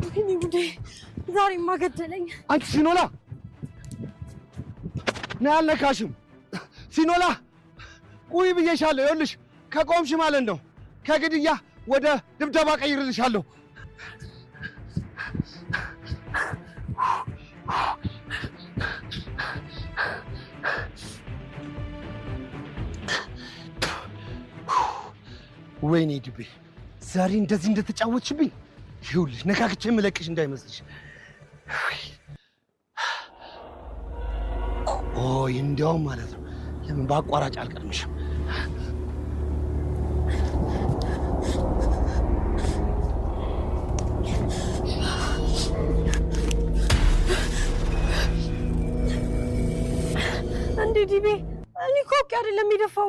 ወይኔ ጉዴ! ዛሬማ ገደለኝ። አንቺ ሲኖላ ነይ፣ አልነካሽም። ሲኖላ ቁይ ብዬሻለሁ። ይኸውልሽ ከቆምሽ ማለት ነው ከግድያ ወደ ድብደባ ቀይርልሻለሁ። ወይኔ ድቤ ዛሬ እንደዚህ እንደተጫወትሽብኝ ይኸውልሽ ነካክቼ የምለቅሽ እንዳይመስልሽ። ቆይ እንዲያውም ማለት ነው ለምን በአቋራጭ አልቀድምሽም? እንዴ ዲቤ፣ እኔ እኮ አውቄ አይደለም የደፋው።